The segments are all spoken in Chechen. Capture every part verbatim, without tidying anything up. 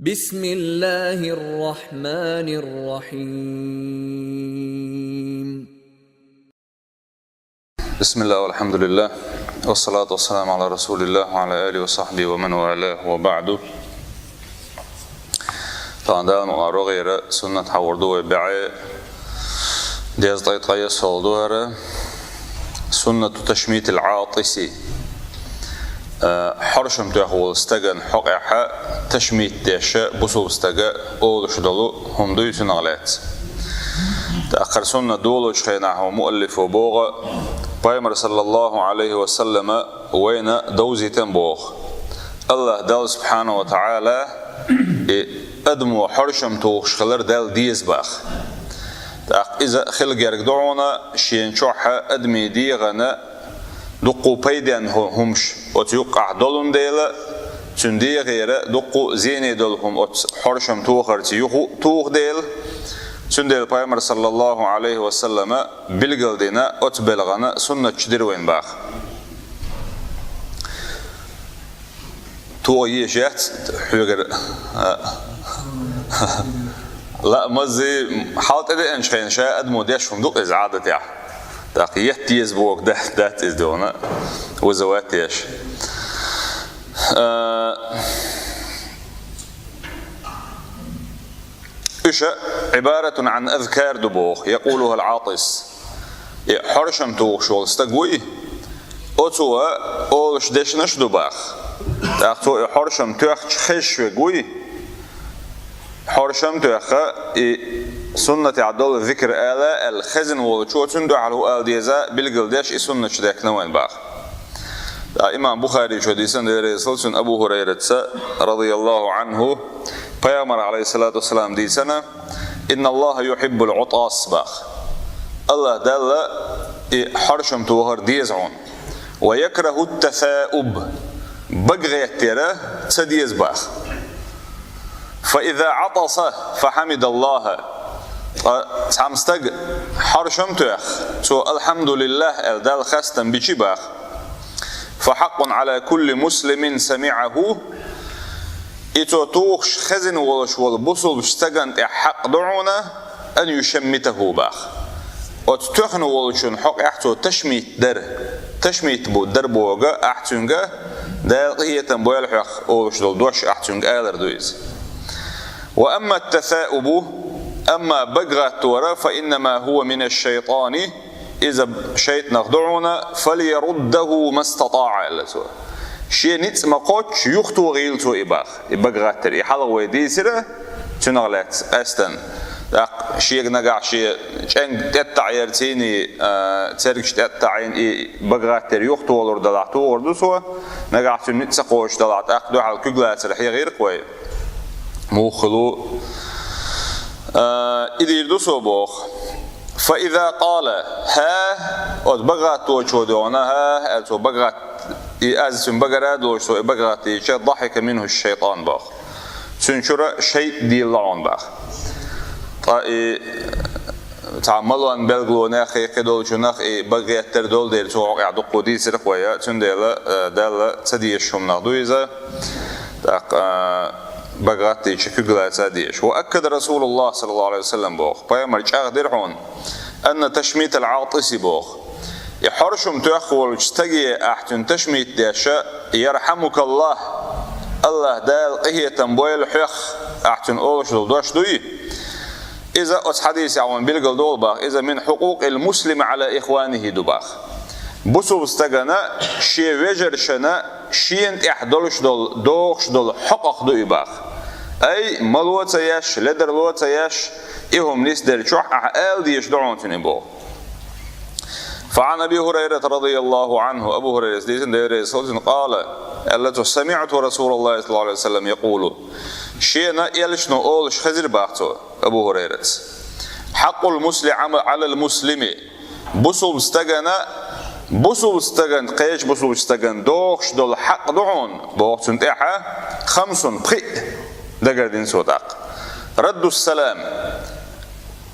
بسم الله الرحمن الرحيم. بسم الله والحمد لله والصلاة والسلام على رسول الله وعلى آله وصحبه ومن والاه وبعد. Тахан Дала мукъ лахь рогӀера суннат хьавар ду вай бӀаь дезткъа ткъаь яссалгӀа ду хӀара. سنة تشميت العاطس. Э, хьоршам тоьхна волча стагана хьокъехьа ташмит деш бусалба стага олуш долу хӀума дуй цунах лаьцна. ТӀаккха хӀара суннат долучу хенахь муаллифо боху, Пайхамара, саллаллаху Ӏалайхи ва саллама, вайна довзийтина боху. АллахӀ Далла субхьанаху ва таӀала и адамо хьоршам тухуш хилар Далла деза боху. ТӀаккха иза хила герга ду хьуна, шена чохь адамийн дегӀана дуккха пайденна хӀу-, хӀумаш оцу юккъехь долун дела, цуьнан дегӀера дуккха зене долу хӀума оцу хьоршам тохарца юха а туху дела, цундела Пайхамара, саллаллаху Ӏалайхи ва саллама, билгалдина оцу белхана суннаташ дира вайна боху. Тоха езаш яц хьоьгара, а, лаамаззий, хьал тӀедеанчу хенахь ша адамо деш хӀума ду-кх иза Ӏадатехь. ТӀаккха етта еза боху дац, дац иза дуьхьал, вызывать еш. А, Уьш عبارة عن أذكار ду боху, يقولها العاطس. И хьоршам тухуш волу стаг вуй, оцо олуш дешнаш ду боху. ТӀаккха цо и хьоршам тоьхча хезаш верг вуй, хьоршам тоьхна, и суннатехь долу зикр ала аьлла хезна волчо цунна дуьхьал хӀу ала деза билгалдеш и суннаташ дехкина вайна боху. Ткъа имам Бухаричо дийцина, Дела реза хуьлда цунна, Абу ХӀурайрата, радияллаху Ӏанху, Пайхамара, Ӏалайхиссалату вассалам, дийцина: «Инналлаха юхиббул Ӏутас», – боху. АллахӀ Далла и хьоршам тохар деза хьуна. «Ва якраху ттасауб», бага гӀеттар ца деза боху. «Фа иза Ӏатаса фа хьамидаллаха». Ткъа цхьамма стага хьоршам тоьхна, цо «Алхьамдулиллах» аьлла Далла хастам бичи боху. «Фа хьаккъун Ӏала кулли муслимин самиӀаху». И цо тухуш хезна волуш волу бусалба стагана тӀехь хьакъ ду хьуна, «ан юшаммитаху», боху. Оцу тоьхна волчун хьокъехь цо ташмит дар. Ташмит бу-, дар боху, ахь цуьнга, Дала къинхетам бойла хьох олуш долу дош ахь цуьнга алар ду иза. «Ва амма ттасаубу», амма бага гӀаттор, «фа иннама хӀува мина шшайтани», иза шайтӀанах ду хьуна, «фаляруддаху мастатаӀа», аьлла цо. Шен ницкъ ма кхоччу, юхатохийла цо и боху. И бага гӀаттар, и хьалха вай дийцира, цунах лаьцна къаьстина. ТӀаккха шега нагахь шен чӀенга тӀеттаӀъярца, а, цергаш тӀеттаӀийна и бага гӀаттар юхатохалур далахь, тохур ду цо, нагахь цуьнан ницкъ ца кхочуш далахь, тӀаккха дуьхьал куьг лацар хьехийра-кх вай. Муха хилла? А, и дийр ду цо боху. «Фа иза къала хӀа», оцу бага гӀатточо дуьхьал «хӀа» аьлла, цо бага гӀатта, и аз цуьнан багара а долуш, цо и бага гӀаттийча, «дахьика минху шшайтан», боху. Цуьнан чуьра шайтӀа дийлла хьуна боху. Ткъа и цхьа малонан билгалонех, кхидолчунах и бага гӀеттар долу дела, цу хьокъехь дуккха дийцира-кх вай, цундела, а, Далла ца дезаш хӀуманах ду иза. ТӀаккха, а, бага гӀаттийча куьг лаца а дезаш. «Ва аккада Расулуллах, саллаллаху Ӏалайхи ва саллам», боху. Пайхамара чӀагӀдира хьуна, «анна ташмитал Ӏатиси», боху. И хьоршам тоьхна волчу стаге ахь цуьнан ташмит деш, «Ярхьамукаллах», АллахӀ Дала къинхетам бойла хьох, ахь цуьнан олуш долу дош дуй? Иза оцу хьадисехь вайна билгалдолу боху, иза «мин хьукъукъил муслими Ӏала ихванихи» ду боху. Бусалба стагана шен вежаршна шена тӀехь долуш долу, догӀуш долу хьокъах ду и боху. Ай, мало ца еш, ледарло ца еш, и хӀума нисделчохь ахь ала дезаш ду хьуна цуьнан и боху. «Фа Ӏан Аби ХӀурайрата радияллаху Ӏанху», Абу ХӀурайрас дийцина, Дела реза хуьлда цунна, къала, аьлла цо: «СамиӀту Расулаллахи саллаллаху Ӏалайхи ва саллам якъулу». Шена элчано олуш хезира боху цо, Абу ХӀурайрас: «Хьакъул муслими Ӏалал муслими». Бусалба стагана, бусалба стагана, кхечу бусалба стагана догӀуш долу хьакъ ду хьуна, боху, цунна тӀехь, «хамсун», пхиъ, дагардина цо тӀаккха. «Раддус салам».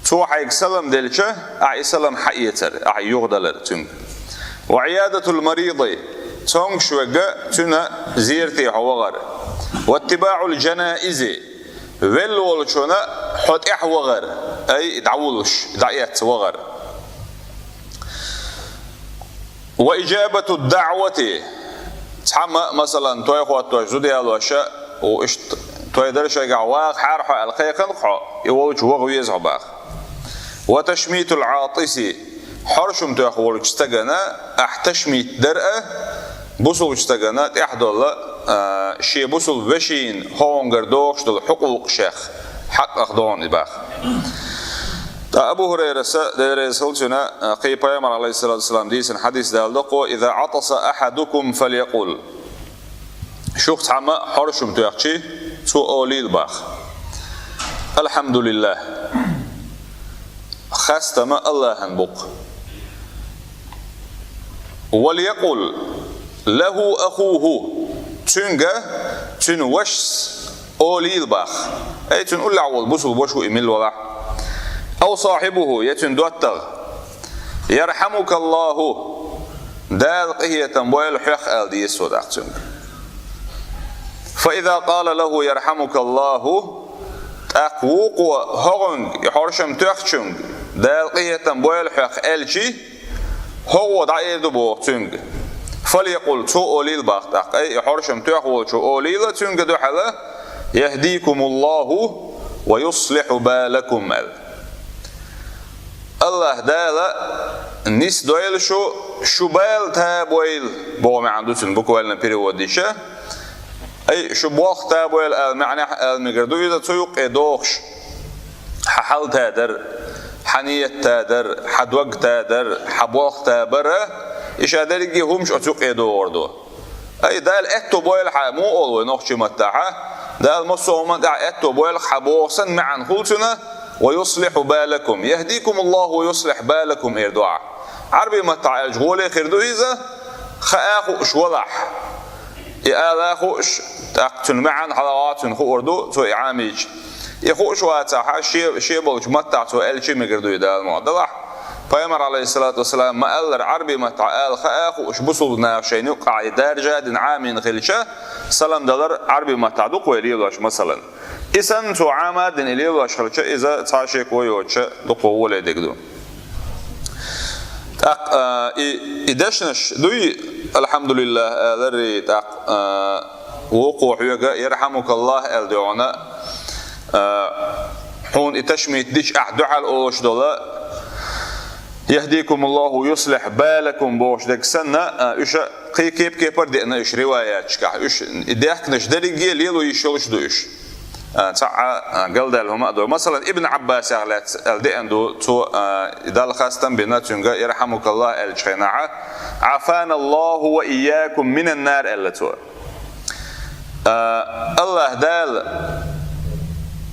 Цо хьайга салам делча, ахь и салам хьаэцар, ахь юхадалар цуьнга. «Ва Ӏиядатул мариди», цомгуш верг цуьнан зерате хьо вахар. «Ва иттибаӀул жанаизи», Велла волчунна хьо тӀехьа вахар, ай, дӀавуллуш, дӀаэцна вахар. Ва иджабату даъвати. Цхьамма, масалан, той хӀоттош, зуда ялош, у иштта той дар шайгахь, ваха хьара хьо аьлла кхайкхина хьо, и волчу ваха веза хьо баха. Ва ташмитул атиси. Хьоршам тоьхна волчу стагана ахь ташмит дар а, бусулчу стагана тӀехь долу, а, шен бусул вешина хӀонгара дохуш долу хьукъукъ шех, хьакъах догӀун и баха. ТӀаккха Абу Хурайраса, Дела реза хила цунна, а, кхин Пайхамар, алейхиссалату вассалам, дийцина хьадис далла доккхо: «Иза атаса ахадукум фалякъул». Шух цхьамма хьоршам тоьхчи, цо олийла баха: «Алхьамдулиллах». Хастама Аллахьан бу-кх. «Валякъул лаху ахуху». Цуьнга цуьнан вашас олийла баха. Ай, цуьнан уллехь волу бусул ваша ву и мила валахь. «Ау сахьибуху», я цуьнан доттагӀа. «Ярхьамукаллаху». Дала къинхетам бойла хьох аьлла деза цо тӀаккха цуьнга. «Фа иза къала лаху ярхьамукаллаху», тӀаккха вукхо хӀокхуьнга, и хьоршам тоьхначуьнга, Дала къинхетам бойла хьох аьлчи, хӀокхо дӀаэр ду боху цуьнга. «Фалякъул», цо олийла баха тӀаккха, ай, и хьоршам тоьхна волчо олийла цуьнга дуьхьала: «Яхдикумуллаху ва юслиху балакум», аьлла. Аллахь Дала нисдойла шу, шу бала табойла, боху маьӀна ду цуьнан буквально перевод дича. Ай, шу болх табойла аьлла маьӀнехь аьлла мегар ду иза, цу юккъе дохуш. Хьан хьал тадар, хьан ният тадар, хьан дог тадар, хьан болх табар, и ша дерриге хӀумаш оцу юккъе догӀур ду. Ай, Дала аьтто бойла хьан, муха олу вай нохчийн маттахь? Дала массо а хӀуманна тӀехь аьтто бойла хьан боху санна маьӀна хуьлу цуьнан: «Ва юслиху балакум». «Яхдикумуллаху ва юслих балакум», эр ду ахь. Ӏарбийн маттахь аьлча, гӀоле хир ду иза, хаа хууш валахь. И ала хууш, тӀаккха цуьнан маьӀна хьалагӀа цуьнан хуур ду, цо и Ӏамийча. И хууш вацахь, шен, шен болчу маттахь цо аьлчи мегар ду и Дала мукъ далахь. Пайхамар, алейхиссалату вассалам, ма-аллара, Ӏарбийн маттахь ала хаа хууш бусулба наха шайна юккъахь и даржа а дина Ӏамийна хилча, салам далар Ӏарбийн маттахь ду-кх вай лелош, масалан. И санна цо Ӏама а дина и лелош хилча, иза цхьа шеко йоцуша дукха гӀоле дерг ду. ТӀаккха, а, и, и дешнаш дуй, «Алхьамдулиллах» алари, тӀаккха, а, вукхо хьоьга «Ярхьамукаллах» аьлла дуьхьал, а, хьуна и ташмит дича ахь дуьхьал олуш долу: «Яхдикумуллаху ва юслих балакум» бохуш дерг санна, а, уьш кхин кеп-кепара деана уьш риваяташкахь. Уьш и дехканаш дерриге лело йиш йолуш ду уьш. А, цхьа а, а, галдаьлла хӀума а ду. Масалан, Ибн Ӏаббасах лаьцна аьлла деана ду, цо, а, Далла хастам бина цуьнга «Ярхьамукаллах» аьллачу хенахь: «Ӏафаналлаху ва ийякум минан нар», аьлла цо. А, Аллахь Дала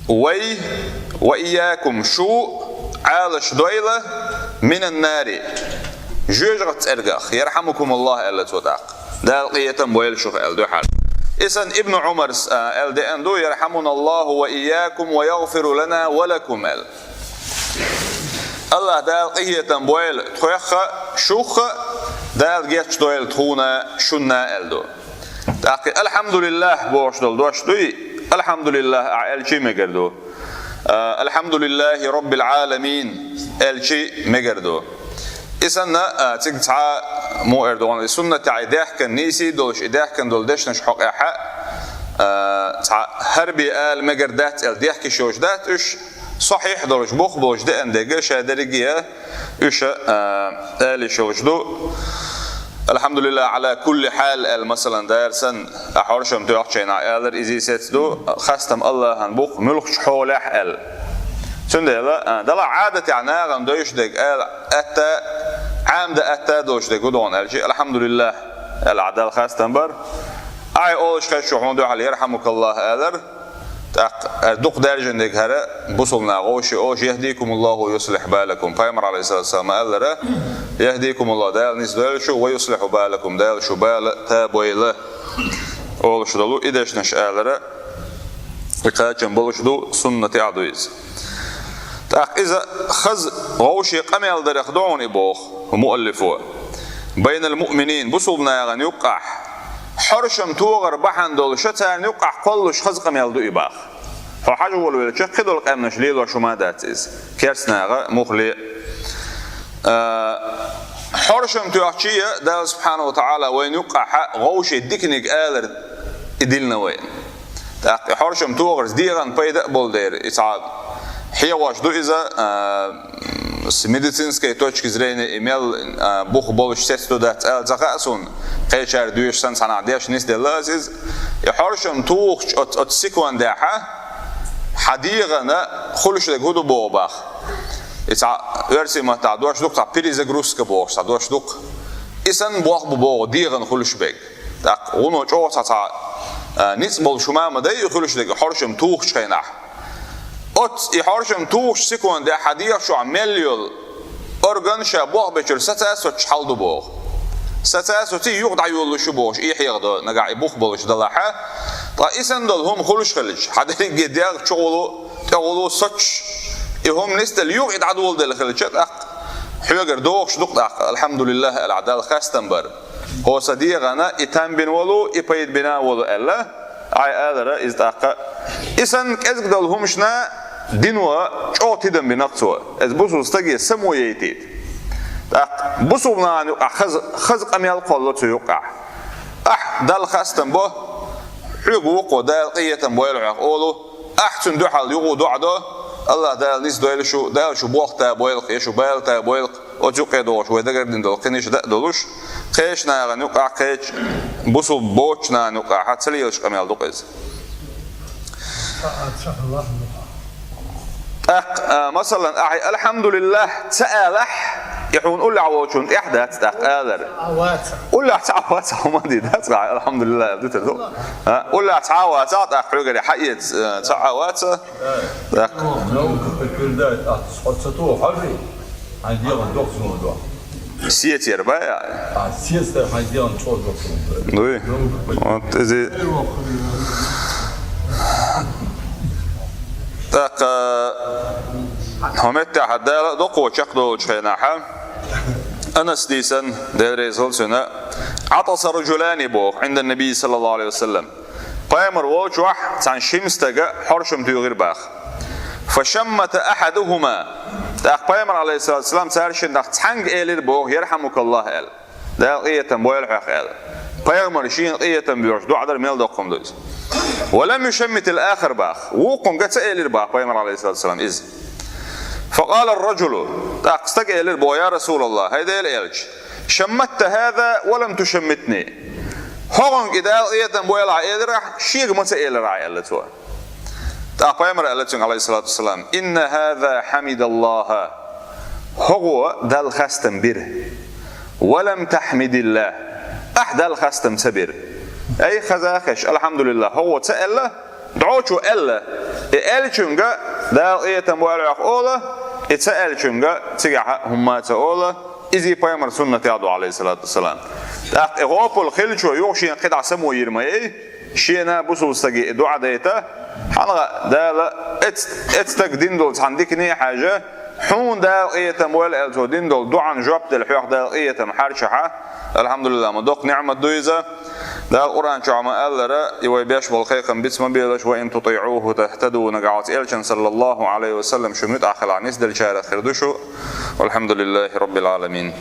вай, ва ийякум, шу Ӏалаш дойла, минан нари, жоьжахатин цӀергах, «Ярхьамукумуллах» аьлла цо тӀаккха. «Дала къинхетам бойла шух» аьлла дуьхьал. И санна Ибн Ӏумарс, а, аьлла деана ду: «Ярхьамуналлаху ва ийякум ва ягъфиру лана ва лакум» аьлла. Аллахь Дала къинхетам бойла тхох а, шух а, Дала гечдойла тхуна, шунна аьлла ду. ТӀаккха «Алхьамдулиллах» бохуш долу дош дуй, «Алхьамдулиллах» ахь аьлчи мегар ду. А, «Алхьамдулиллахи Роббил Ӏаламин» аьлчи мегар ду. И санна, а, цига цхьа муха эр ду хьуна, и суннатехь и дехкан нийса долуш, и дехкан долу дешнаш хьокъехь, а, цхьа хӀара бен ала мегар дац аьлла дехкаш йолуш дац уьш, сахьихь долуш, бух болуш деана дерг ша дерриге а уьш, а, ала йиш йолуш ду. «Алхьамдулиллах Ӏала кулли хьал» аьлла, масалан, дара санна, ахь хьоршам тоьхначу хенахь алар иза сецна ду, хастам Аллахьан бу-кх муьлххачу хьолехь аьлла. Цундела, а, далахь Ӏадатехь нахана девзаш дерг ала атта, Ӏамадан атта долуш дерг хӀун ду хьуна аьлчи, «Алхьамдулиллах» аьлла ахь Далла хастам бар. Ахь олуш хезча хьуна дуьхьал «Ярхьамукаллах» алар. ТӀаккха, э, дукха даьржина дерг хӀара, бусулба наха вовши олуш: «Яхдикумуллаху ва юслих балакум». Пайхамар, алейхиссалату вассалам, аьллара: «Яхдикумуллах», Дала нисдойла шу, «ва юслиху балакум», Дала шу бала табойла. Олуш долу и дешнаш алара, и кхачам болуш ду, суннатехь ду иза. ТӀаккха иза хаза вовши къамел дарах ду хьуна и боху муаллифо. «Байнал муъминин», бусулба нахана юккъахь хьоршам тохар бахьана долуш, царна юккъахь кхоллуш хаза къамел ду и баха. Хьо хьажа волавелча, кхыдола къаьмнаш лелош хӀума дац иза. Керстанаха мухле. А, хьоршам тоьхча а Дала субхьанаху ва таӀала вайна юккъахьа гӀовший диканиг алар и дилина вайна. ТӀаккха и хьоршам тохарца дегӀан пайда а болу дера, и цхьа хьехош ду иза, а, с медицинской точки зрения и мел, а, бух болуш сецаду дац ала ца хаьа суна, кхечара доьшуш санна цхьанхьа деш нисделла аса иза. И хьоршам тухучу оцу, оцу секундехьа хьан дегӀана хуьлуш дерг хӀун ду боху баха? И цхьа оьрсийн маттахь дош ду-кх, цхьа перезагрузка бохуш цхьа дош ду-кх. И санна болх бу боху дегӀана хуьлуш берг. ТӀаккха вуно чӀогӀа цхьа, цхьа, а, ницкъ болуш хӀума ма дай и хуьлуш дерг, и хьоршам тухучу хенахь. Оцу и хьоршам тухучу секундехь хьан дегӀа чохь мел йолу орган ша болх бечуьра саца а соцуш хьал ду боху. Саца а соций юха дӀайолалуш ю бохуш, и хьехадо нагахь и бух болуш далахьа. Ткъа и санна долу хӀума хуьлуш хилча, хьан дерриге дегӀ чугӀулу, тӀегӀулу соцуш, и хӀума нисделла юха и дӀадоладелла хилча, тӀаккха хьоьгара догӀуш ду-кх тӀаккха, алхьамдулиллахӀ аьлла, Далла хастам бар. ХӀо сан дегӀана и там бина волу, и пайда бина волу аьлла, Ай алара иза тӀаккха. И санна кӀезиг долу хӀумашна дино чӀогӀа тидам бина-кх цо. Иза бусул стаге само яйтийта. ТӀаккха бусул нахана юкъахь хаза, хаза къамел кхолло цу юкъахь. Ахь Далла хастам бо, хьоьга вукхо Дала къинхетам бойла хьох олу, ахь цунна дуьхьал юха доӀа до, АллахӀ Дала нисдойла шу, Дала шу болх та бойла-кх, я шу бала та бойла-кх. Оцу юкъе догӀуш вай дагардина долу кхиниш дан а долуш, кхечу нахана юкъахь, кхечу бусул боцчу нахана юкъахь ца лелаш къамел ду-кх иза. ТӀаккха, а, масалан, ахьа «Алхьамдулиллахь» ца алахь, и хьуна уллехь волчунна тӀехь дац тӀаккха алар. Уллехь цхьа а вац, хӀума ди дац, ахьа «Алхьамдулиллахь» аьлла дитар ду. А, уллехь цхьа а вац, тӀаккха хьоьгара хьаэца, а, цхьа а вац. ТӀаккха. Наука подтверждает, а, хьо ца туху хьажий? Хьайн дегӀан доккха хӀума ду. Сецера бай? А, сецара хьайн дегӀан чӀогӀа доккха хӀума ду. Дуй? Вот иза. ТӀаккха, хӀокху меттехь Дала доккхо чекхдолучу хенахьа, Анас дийцина, Дела реза хуьлда цунна, «عطس رجلان» боху, عند النبي صلى الله عليه وسلم. Пайхамар волчохь цхьана шимма стага хьоршам туьйхира баха. «فشمت أحدهما». ТӀаккха Пайхамар, алейхиссалату вассалам, цара шиннах цхьаьнга элира боху: «يرحمك الله», аьлла. «Дала къинхетам бойла хьох», аьлла. Пайхамар шена къинхетам боьхуш доӀа дар мел доккха хӀума ду иза. «ولم يشمت الآخر» баха. Вукхунга ца элира баха Пайхамар, алейхиссалату вассалам, иза. «فقال الرجل». ТӀаккха стага элира боху: «يا رسول الله», хӀай Делан элча, «شمت هذا ولم تشمتني». ХӀокхунга и Дала къинхетам бойла хьох элира ахь, шега ма ца элира ахь, аьлла цо. ТӀаккха Пайхамара аьлла цуьнга, алейхиссалату вассалам: «إن هذا حمد الله». ХӀокхо Далла хастам бира. «ولم تحمد الله». Ахь Далла хастам ца бира. Ай, хаза хезаш, алхьамдулиллахӀ, хӀокхо ца аьлла, дӀочо аьлла. И аьллачуьнга Дала къинхетам бойла хьох олу, и ца аьллачуьнга цигахьа хӀумма ца олу. Иза Пайхамар суннатехь ду, алейхиссалату вассалам. ТӀаккха и гӀопал хиллачо юха шена кхидӀа само йийр ма яй, шена бусул стаге и доӀа дайта, хьалха Дала эц-, эцу стага дина долу цхьана дикане а хьаьжа, хьуна Дала къинхетам бойла аьлла цо дина долу доӀан жоп делла хьох Дала къинхетам хьарчахьа, алхьамдулиллахӀ, ма доккха ниӀмат ду иза. Дала Къуръан чохь ма-аллара, и вай беш болу кхайкхам биц ма белаш: «وإن تطيعوه تهتدوا», нагахь оцу элчан, саллаллахӀу Ӏалайхи ва саллам, шу муьтӀахь хилахь нисделлачарах хир ду шу. والحمد لله رب العالمين.